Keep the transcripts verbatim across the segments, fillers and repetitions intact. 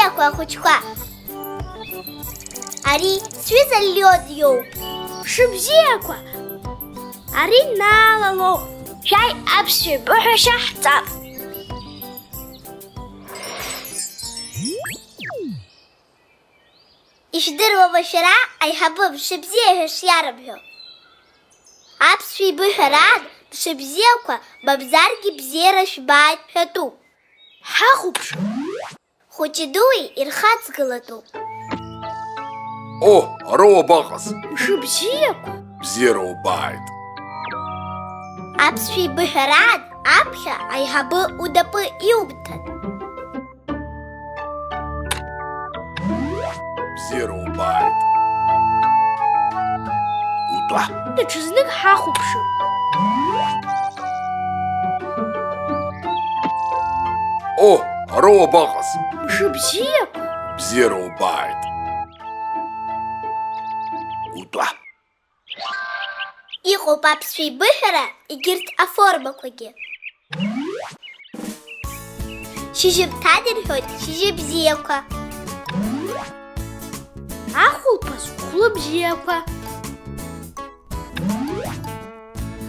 Бзиақәа, ахәыҷқәа! Ари сҩыза Лиод иоуп. Мшыбзиақәа! Ари Наала лоуп. Шәааи, аԥсшәа еибыҳәашьа ҳҵап. Ишәдыруама шәара аиҳабы мшыбзиа ҳәа шиарымҳәо? Аԥсшәа еибыҳәараан, мшыбзиақәа, мамзаргьы бзиара шәбааит ҳәатәуп. Ҳахәаԥшып. Хәыҷи-дуи ирхаҵгылатәуп. О, ара уабаҟаз? Мшыбзиақәа! Бзиара убааит! Аԥсшәа еибыҳәараан, аԥхьа аиҳабы унапы иумҭан. Бзиара убааит! Утәа! Даҽазнык ҳахәаԥшып. О, ара уабаҟаз? Мшыбзиақәа! Бзиара убааит! Утәа! Иҟоуп аԥсшәа еибыҳәара егьырҭ аформақәагьы. Шьыжьымҭан ирҳәоит шьыжьы бзиақәа. Ахәылԥаз хәлыбзиақәа.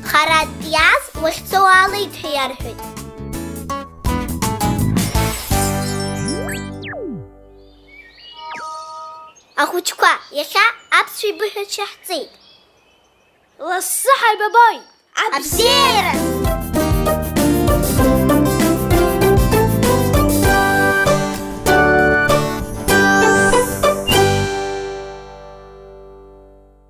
Харантә иааз уахьцо уаалеит ҳәа иарҳәоит. Ахәыҷқәа, иахьа аԥсшәа еибыҳәашьа ҳҵеит. Лассы ҳаибабоит! Абзиараз!